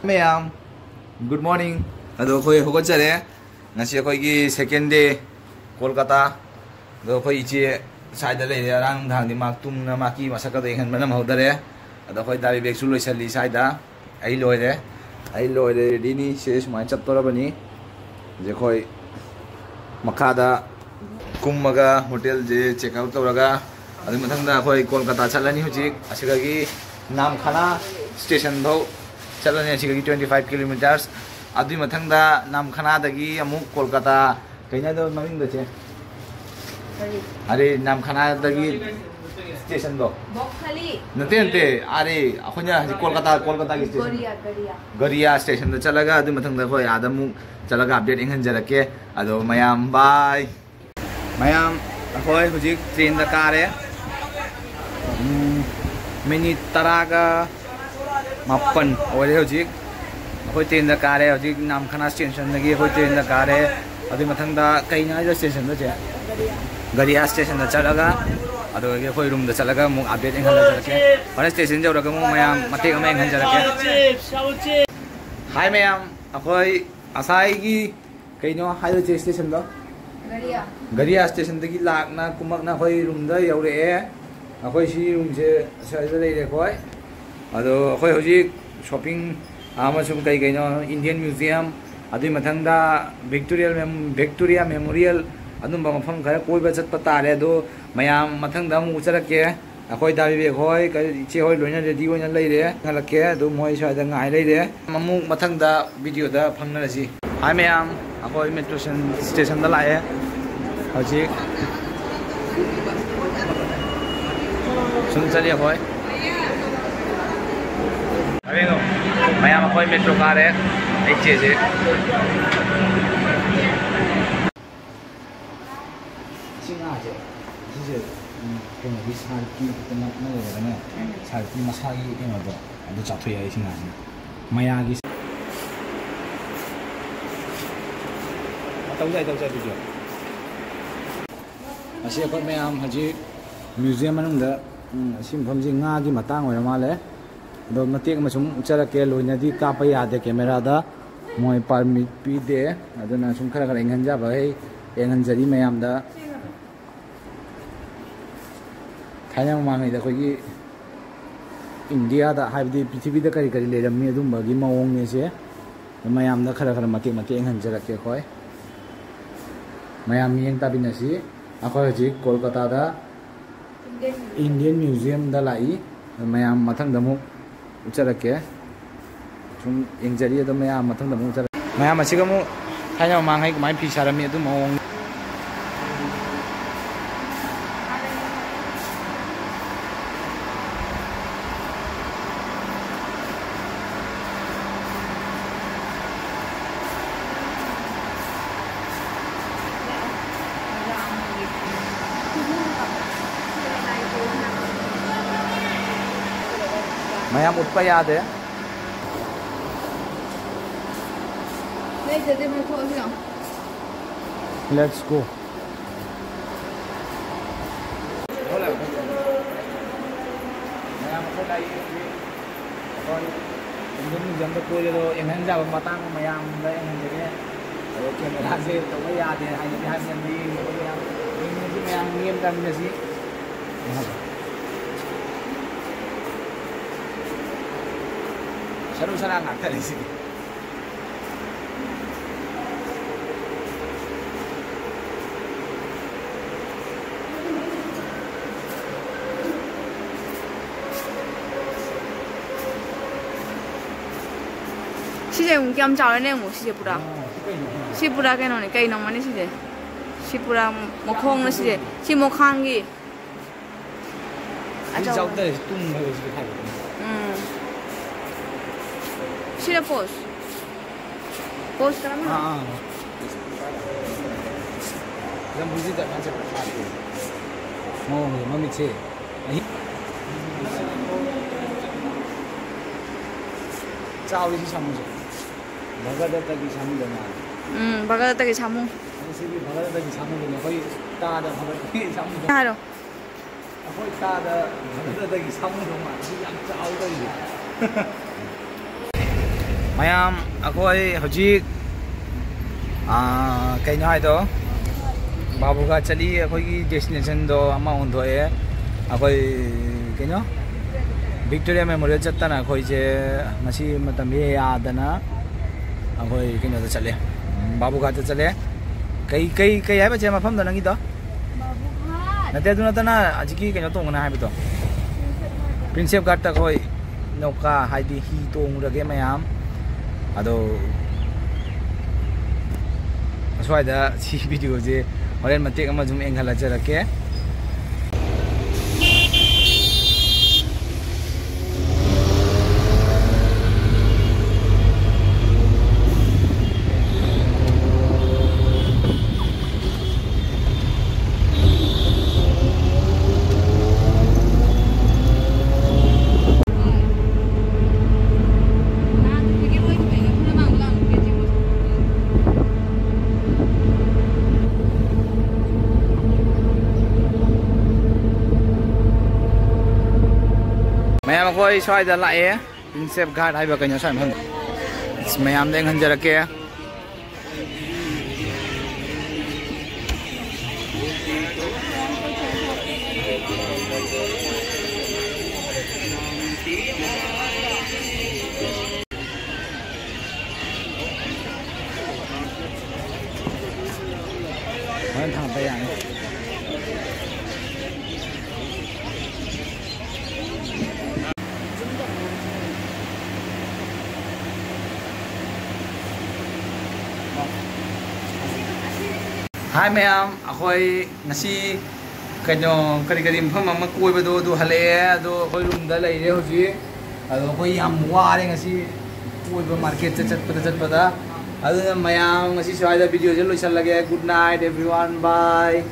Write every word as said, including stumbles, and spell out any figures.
ꯃꯌꯥꯝ, good morning. ꯑꯗꯣ ꯑꯩꯈꯣꯏ ꯍꯧꯒꯠꯆꯔꯦ꯫ ꯉꯁꯤ ꯑꯩꯈꯣꯏꯒꯤ second day ꯀꯣꯜꯀꯇꯥ꯫ ꯑꯗꯣ ꯑꯩꯈꯣꯏ ꯏꯆꯦ ꯁ꯭ꯋꯥꯏꯗ ꯂꯩꯔꯦ꯫ ꯉꯔꯥꯡ ꯅꯨꯡꯗꯥꯡꯗꯤ ꯃꯥ ꯇꯨꯝꯅ ꯃꯥꯀꯤ ꯃꯁꯛꯀꯗꯣ ꯌꯦꯡꯍꯟꯕ ꯅꯪꯍꯧꯗꯔꯦ꯫ ꯑꯗꯣ ꯑꯩꯈꯣꯏ ꯗꯥ ꯕꯤꯕꯦꯛꯁꯨ ꯂꯣꯏꯁꯜꯂꯤ ꯁ꯭ꯋꯥꯏꯗ꯫ ꯑꯩ ꯂꯣꯏꯔꯦ꯫ ꯑꯩ ꯂꯣꯏꯔꯦ, readyꯅꯤ꯫ ꯁꯤ ꯁꯨꯃꯥꯏꯅ ꯆꯠꯇꯣꯔꯕꯅꯤ꯫ ꯍꯧꯖꯤꯛ ꯑꯩꯈꯣꯏ ꯃꯈꯥꯗ ꯀꯨꯝꯃꯒ ꯍꯣꯇꯦꯜꯁꯦ check out ꯇꯧꯔꯒ, ꯑꯗꯨꯒꯤ ꯃꯊꯪꯗ ꯑꯩꯈꯣꯏ ꯀꯣꯜꯀꯇꯥ ꯆꯠꯂꯅꯤ꯫ ꯍꯧꯖꯤꯛ ꯑꯁꯤꯗꯒꯤ ꯅꯥꯝꯈꯅꯥ station ꯐꯥꯎ ꯆꯠꯂꯅꯤ, ꯑꯁꯤꯗꯒꯤ twenty five kilometers꯫ ꯑꯗꯨꯒꯤ ꯃꯊꯪꯗ ꯅꯥꯝꯈꯅꯥꯗꯒꯤ ꯑꯃꯨꯛ ꯀꯣꯜꯀꯇꯥ, ꯀꯩꯅꯣꯗꯣ ꯃꯃꯤꯡꯗꯣ, ꯆꯦ? ꯀꯔꯤ? ꯑꯔꯦ, ꯅꯥꯝꯈꯅꯥꯗꯒꯤ stationꯗꯣ꯫ ꯕꯣꯛꯈꯂꯤ? ꯅꯠꯇꯦ, ꯅꯠꯇꯦ, ꯑꯔꯦ, ꯑꯩꯈꯣꯏꯅ ꯍꯧꯖꯤꯛ ꯀꯣꯜꯀꯇꯥ, ꯀꯣꯜꯀꯇꯥꯒꯤ station꯫ ꯒꯔꯤꯌꯥ, ꯒꯔꯤꯌꯥ꯫ ꯒꯔꯤꯌꯥ stationꯗ ꯆꯠꯂꯒ ꯑꯗꯨ ꯃꯊꯪꯗ ꯑꯩꯈꯣꯏ ꯑꯥꯗ ꯑꯃꯨꯛ ꯆꯠꯂꯒ update ꯌꯦꯡꯍꯟꯖꯔꯛꯀꯦ꯫ ꯑꯗꯣ ꯃꯌꯥꯝ, bye꯫ ꯃꯌꯥꯝ, ꯑꯩꯈꯣꯏ ꯍꯧꯖꯤꯛ trainꯗ ꯀꯥꯔꯦ꯫ ꯎꯝ, minute ꯇꯔꯥꯒ ꯃꯥꯄꯟ ꯑꯣꯏꯔꯦ ꯍꯧꯖꯤꯛ꯫ ꯑꯩꯈꯣꯏ trainꯗ ꯀꯥꯔꯦ ꯍꯧꯖꯤꯛ, ꯅꯥꯝꯈꯅꯥ stationꯗꯒꯤ ꯑꯩꯈꯣꯏ trainꯗ ꯀꯥꯔꯦ꯫ ꯑꯗꯨꯒꯤ ꯃꯊꯪꯗ ꯀꯩꯅꯣ ꯍꯥꯏꯗꯣ stationꯗꯣ, ꯆꯦ? ꯒꯔꯤꯌꯥ stationꯗ ꯆꯠꯂꯒ, ꯑꯗꯨꯗꯒꯤ ꯑꯩꯈꯣꯏ roomꯗ ꯆꯠꯂꯒ ꯑꯃꯨꯛ update ꯌꯦꯡꯍꯜꯂꯛꯀꯦ꯫ ꯍꯣꯔꯦꯟ station ꯌꯧꯔꯒ ꯑꯃꯨꯛ ꯃꯌꯥꯝ ꯃꯇꯦꯛ ꯑꯃ ꯌꯦꯡꯍꯟꯖꯔꯛꯀꯦ꯫ Hi ꯃꯌꯥꯝ, ꯑꯩꯈꯣꯏ ꯉꯁꯥꯏꯒꯤ ꯀꯩꯅꯣ ꯍꯥꯏꯗꯣ, ꯆꯦ, stationꯗꯣ? ꯒꯔꯤꯌꯥ꯫ ꯒꯔꯤꯌꯥ stationꯗꯒꯤ ꯂꯥꯛꯅ ꯀꯨꯝꯃꯛꯅ ꯑꯩꯈꯣꯏ roomꯗ ꯌꯧꯔꯛꯑꯦ꯫ ꯑꯩꯈꯣꯏ ꯁꯤ roomꯁꯦ ꯑꯁ꯭ꯋꯥꯏꯗ ꯂꯩꯔꯦ ꯑꯩꯈꯣꯏ꯫ ꯑꯗꯣ ꯑꯩꯈꯣꯏ ꯍꯧꯖꯤꯛ shopping ꯑꯃꯁꯨꯡ ꯀꯩ ꯀꯩꯅꯣ, Indian Museum, ꯑꯗꯨꯒꯤ ꯃꯊꯪꯗ Victoria Mem-, Victoria Memorial, ꯑꯗꯨꯝꯕ ꯃꯐꯝ ꯈꯔ ꯀꯣꯏꯕ ꯆꯠꯄ ꯇꯥꯔꯦ꯫ ꯑꯗꯣ ꯃꯌꯥꯝ ꯃꯊꯪꯗ ꯑꯃꯨꯛ ꯎꯠꯆꯔꯛꯀꯦ꯫ ꯑꯩꯈꯣꯏ ꯗꯥ ꯕꯤꯕꯦꯛ ꯍꯣꯏ, ꯀ-, ꯏꯆꯦ ꯍꯣꯏ ꯂꯣꯏꯅ ready ꯑꯣꯏꯅ ꯂꯩꯔꯦ꯫ ꯍꯜꯂꯛꯀꯦ, ꯑꯗꯨ ꯃꯣꯏ ꯁ꯭ꯋꯥꯏꯗ ꯉꯥꯏ ꯂꯩꯔꯦ꯫ ꯑꯃꯨꯛ ꯃꯊꯪꯗ videoꯗ ꯐꯪꯅꯔꯁꯤ꯫ Hi ꯃꯌꯥꯝ, ꯑꯩꯈꯣꯏ metro station, stationꯗ ꯂꯥꯛꯑꯦ꯫ ꯍꯧꯖꯤꯛ ꯁꯨꯝ ꯆꯠꯂꯤ ꯑꯩꯈꯣꯏ꯫ ꯃꯌꯥꯝ, ꯑꯩꯈꯣꯏ metro ꯀꯥꯔꯦ꯫ ꯑꯩ ꯆꯦꯁꯦ꯫ ꯁꯤ ꯉꯥꯁꯦ, ꯁꯤꯁꯦ, ꯎꯝ, ꯀꯩꯅꯣꯒꯤ ꯁꯥꯔꯀꯤ ꯈꯛꯇ ꯅꯞ-, ꯅꯞꯅ ꯂꯩꯔꯒꯅꯦ, ꯎꯝ꯫ ꯁꯥꯔꯀꯤ ꯃꯁꯥꯒꯤ ꯀꯩꯅꯣꯗꯣ ꯑꯗꯨ ꯆꯥꯊꯣꯛꯑꯦ ꯑꯩ ꯁꯤ ꯉꯥꯁꯤꯅ꯫ ꯃꯌꯥꯒꯤ꯫ ꯇꯧꯖꯥꯏ, ꯇꯧꯖꯥꯏ, video꯫ ꯑꯁꯤ ꯑꯩꯈꯣꯏ ꯃꯌꯥꯝ ꯍꯧꯖꯤꯛ museum ꯃꯅꯨꯡꯗ, ꯎꯝ, ꯑꯁꯤ ꯃꯐꯝꯁꯤ ꯉꯥꯒꯤ ꯃꯇꯥꯡ ꯑꯣꯏꯔ ꯃꯥꯜꯂꯦ꯫ ꯑꯗꯣ ꯃꯇꯦꯛ ꯑꯃ ꯁꯨꯝ ꯎꯠꯆꯔꯛꯀꯦ, ꯂꯣꯏꯅꯗꯤ ꯀꯥꯞꯄ ꯌꯥꯗꯦ ꯀꯦꯃꯦꯔꯥꯗ, ꯃꯣꯏ ꯄꯥꯔꯃꯤꯠ ꯄꯤꯗꯦ꯫ ꯑꯗꯨꯅ ꯁꯨꯝ ꯈꯔ ꯈꯔ ꯌꯦꯡꯍꯟꯖꯕ, ꯍꯦ, ꯌꯦꯡꯍꯟꯖꯔꯤ ꯃꯌꯥꯝꯗ꯫ ꯊꯥꯏꯅ ꯃꯃꯥꯡꯉꯩꯗ ꯑꯩꯈꯣꯏꯒꯤ ꯏꯟꯗꯤꯌꯥꯗ, ꯍꯥꯏꯕꯗꯤ ꯄ꯭ꯔꯤꯊꯤꯕꯤꯗ ꯀꯔꯤ ꯀꯔꯤ ꯂꯩꯔꯝꯃꯤ, ꯑꯗꯨꯝꯕꯒꯤ ꯃꯑꯣꯡꯅꯦ ꯁꯦ꯫ ꯃꯌꯥꯝꯗ ꯈꯔ ꯈꯔ ꯃꯇꯦꯛ ꯃꯇꯦꯛ ꯌꯦꯡꯍꯟꯖꯔꯛꯀꯦ ꯑꯩꯈꯣꯏ꯫ ꯃꯌꯥꯝ ꯃꯤꯠꯌꯦꯡ ꯇꯥꯕꯤꯅꯁꯤ꯫ ꯑꯩꯈꯣꯏ ꯍꯧꯖꯤꯛ ꯀꯣꯜꯀꯇꯥꯗ ꯏꯟꯗꯤꯌꯟ ꯃ꯭ꯌꯨꯖꯤꯌꯝꯗ ꯂꯥꯛꯏ꯫ ꯃꯌꯥꯝ ꯃꯊꯪꯗ ꯑꯃꯨꯛ ꯎꯠꯆꯔꯛꯀꯦ꯫ ꯁꯨꯝ ꯌꯦꯡꯖꯔꯤ, ꯑꯗꯣ ꯃꯌꯥꯝ ꯃꯊꯪꯗ ꯑꯃꯨꯛ ꯎꯠꯆꯔꯛꯀꯦ꯫ ꯃꯌꯥꯝ ꯑꯁꯤꯒ ꯑꯃꯨꯛ ꯊꯥꯏꯅ ꯃꯃꯥꯡꯉꯩ ꯀꯃꯥꯏꯅ ꯐꯤ ꯁꯥꯔꯝꯃꯤ ꯑꯗꯨ ꯃꯑꯣꯡ꯫ ꯃꯌꯥꯝ ꯎꯠꯄ ꯌꯥꯗꯦ꯫ ꯂꯩꯇꯗꯤ ꯃꯣꯏ ꯊꯣꯛꯑꯁꯤ ꯂꯥꯎ꯫ Let's go. ꯃꯌꯥꯝ ꯑꯩꯈꯣꯏ ꯂꯥꯛꯏ ꯍꯧꯖꯤꯛ꯫ ꯑꯩꯈꯣꯏ ꯏꯟꯗꯤꯌꯟ ꯃ꯭ꯌꯨꯖꯤꯌꯝꯗ ꯀꯣꯏꯔꯦ ꯑꯗꯣ, ꯌꯦꯡꯍꯟꯖꯕ ꯃꯇꯥꯡ ꯃꯌꯥꯝꯗ ꯌꯦꯡꯍꯟꯖꯒꯦ꯫ ꯑꯗꯣ ꯀꯦꯃꯦꯔꯥꯁꯦ ꯇꯧꯕ ꯌꯥꯗꯦ ꯍꯥꯏꯅꯗꯤ ꯍꯥꯏꯕꯅꯤ, ꯃꯌꯥꯝ ꯌꯦꯡꯃꯤꯟꯅꯁꯤ, ꯃꯌꯥꯝ ꯃꯤꯠꯌꯦꯡ ꯇꯥꯃꯤꯟꯅꯁꯤ꯫ ꯁꯔꯨ ꯁꯔꯥꯡ ꯉꯥꯛꯇꯅꯤ ꯁꯤꯗꯤ꯫ ꯁꯤꯁꯦ ꯑꯃꯨꯛ ꯀꯌꯥꯝ ꯆꯥꯎꯔꯦꯅꯦ ꯑꯃꯨꯛ ꯁꯤꯁꯦ ꯄꯨꯔꯥ꯫ ꯁꯤ ꯄꯨꯔꯥ ꯀꯩꯅꯣꯅꯦ, ꯀꯩꯅꯣꯃꯅꯦ ꯁꯤꯁꯦ꯫ ꯁꯤ ꯄꯨꯔꯥ ꯃꯈꯣꯡꯅ ꯁꯤꯁꯦ꯫ ꯁꯤ ꯃꯈꯥꯡꯒꯤ꯫ ꯁꯤ ꯑꯆꯧꯕ꯫ ꯆꯥꯎꯗ꯭ꯔꯦ, ꯁꯤ ꯇꯨꯝꯈ꯭ꯔꯦ, ꯁꯤꯗꯤ ꯈꯥꯏꯗꯣꯛꯑꯦ꯫ ꯎꯝ꯫ ꯁꯤꯅ pose꯫ Pose ꯀꯔꯝꯕꯅꯣ? ꯑꯥ, ꯑꯥ꯫ ꯂꯝꯕꯨꯁꯤꯗ ꯃꯥꯁꯦ ꯐꯥꯠꯇꯦ꯫ ꯃꯑꯣꯡꯁꯦ, ꯃꯃꯤꯠꯁꯦ꯫ ꯑꯍꯤꯡ-, ꯆꯥꯎꯔꯤꯁꯤ ꯁꯥꯃꯨꯁꯦ꯫ ꯚꯒꯗꯠꯇꯒꯤ ꯁꯥꯃꯨꯗ ꯃꯥꯜꯂꯦ꯫ ꯎꯝ, ꯚꯒꯗꯠꯇꯒꯤ ꯁꯥꯃꯨ꯫ ꯑꯗꯣ ꯁꯤꯗꯤ ꯚꯒꯗꯠꯇꯒꯤ ꯁꯥꯃꯨꯗꯨꯅꯦ꯫ ꯑꯩꯈꯣꯏ ꯇꯥꯗ ꯚꯒꯗꯠꯇꯒꯤ ꯁꯥꯃꯨꯗꯣ꯫ ꯍꯥꯏꯔꯣ꯫ ꯑꯩꯈꯣꯏ ꯇꯥꯗ ꯚꯒꯗꯠꯇꯒꯤ ꯁꯥꯃꯨꯗꯣ ꯃꯥꯜꯂꯦ꯫ ꯁꯤ ꯌꯥꯝ ꯆꯥꯎ ꯇꯧꯔꯤꯁꯦ꯫ ꯃꯌꯥꯝ, ꯑꯩꯈꯣꯏ ꯍꯧꯖꯤꯛ, ꯑꯥ, ꯀꯩꯅꯣ ꯍꯥꯏꯗꯣ, ꯕꯥꯕꯨꯒꯥ ꯆꯠꯂꯤ꯫ ꯑꯩꯈꯣꯏꯒꯤ destination ꯗꯣ ꯑꯃ ꯑꯣꯟꯊꯣꯛꯑꯦ꯫ ꯑꯩꯈꯣꯏ ꯀꯩꯅꯣ, ꯚꯤꯛꯇꯣꯔꯤꯌꯥ ꯃꯦꯃꯣꯔꯤꯌꯦꯜ ꯆꯠꯇꯅ ꯑꯩꯈꯣꯏꯁꯦ ꯉꯁꯤ ꯃꯇꯝꯁꯦ ꯌꯥꯗꯅ ꯑꯩꯈꯣꯏ ꯀꯩꯅꯣꯗ ꯆꯠꯂꯦ, ꯕꯥꯕꯨꯒꯥꯠꯇ ꯆꯠꯂꯦ꯫ ꯀꯩ, ꯀꯩ, ꯀꯩ ꯍꯥꯏꯕ ꯆꯦ ꯃꯐꯝꯗꯣ ꯅꯪꯒꯤꯗꯣ? ꯕꯥꯕꯨꯒꯥꯠ꯫ ꯅꯠꯇꯦ, ꯑꯗꯨ ꯅꯠꯇꯅ ꯍꯧꯖꯤꯛꯀꯤ ꯀꯩꯅꯣ ꯇꯣꯡꯒꯅꯤ ꯍꯥꯏꯕꯗꯣ? ꯄ꯭ꯔꯤꯟꯁꯦꯞ ꯘꯥꯠ꯫ ꯄ꯭ꯔꯤꯟꯁꯦꯞ ꯘꯥꯠꯇ ꯑꯩꯈꯣꯏ ꯅꯧꯀꯥ, ꯍꯥꯏꯗꯤ ꯍꯤ ꯇꯣꯡꯉꯨꯔꯒꯦ ꯃꯌꯥꯝ꯫ ꯑꯗꯣ ꯑꯁ꯭ꯋꯥꯏꯗ ꯁꯤ video ꯁꯦ ꯍꯣꯔꯦꯟ ꯃꯇꯦꯛ ꯑꯃ ꯁꯨꯝ ꯌꯦꯡꯍꯜꯂꯛꯆꯔꯛꯀꯦ꯫ ꯃꯌꯥꯝ ꯑꯩꯈꯣꯏ ꯁ꯭ꯋꯥꯏꯗ ꯂꯥꯛꯑꯦ, ꯄ꯭ꯔꯤꯟꯁꯦꯞ ꯘꯥꯠ ꯍꯥꯏꯕ ꯀꯩꯅꯣ ꯁ꯭ꯋꯥꯏ ꯃꯐꯝꯗ꯫ ꯑꯁ, ꯃꯌꯥꯝꯗ ꯌꯦꯡꯍꯟꯖꯔꯛꯀꯦ꯫ ꯍꯣꯔꯦꯟ ꯊꯥꯡꯒꯠꯄ ꯌꯥꯅꯤ꯫ ꯍꯥꯏ ꯃꯌꯥꯝ, ꯑꯩꯈꯣꯏ ꯉꯁꯤ ꯀꯩꯅꯣ, ꯀꯔꯤ ꯀꯔꯤ ꯃꯐꯝ ꯑꯃ ꯀꯣꯏꯕꯗꯣ ꯑꯗꯨ ꯍꯜꯂꯛꯑꯦ꯫ ꯑꯗꯣ ꯑꯩꯈꯣꯏ ꯔꯨꯝꯗ ꯂꯩꯔꯦ ꯍꯧꯖꯤꯛ꯫ ꯑꯗꯣ ꯑꯩꯈꯣꯏ ꯌꯥꯝ ꯋꯥꯔꯦ ꯉꯁꯤ ꯀꯣꯏꯕ, ꯃꯥꯔꯀꯦꯠꯇ ꯆꯠꯄꯗ ꯆꯠꯄꯗ꯫ ꯑꯗꯨꯅ ꯃꯌꯥꯝ ꯉꯁꯤ ꯁ꯭ꯋꯥꯏꯗ video ꯁꯦ ꯂꯣꯏꯁꯜꯂꯒꯦ꯫ Good night everyone, bye꯫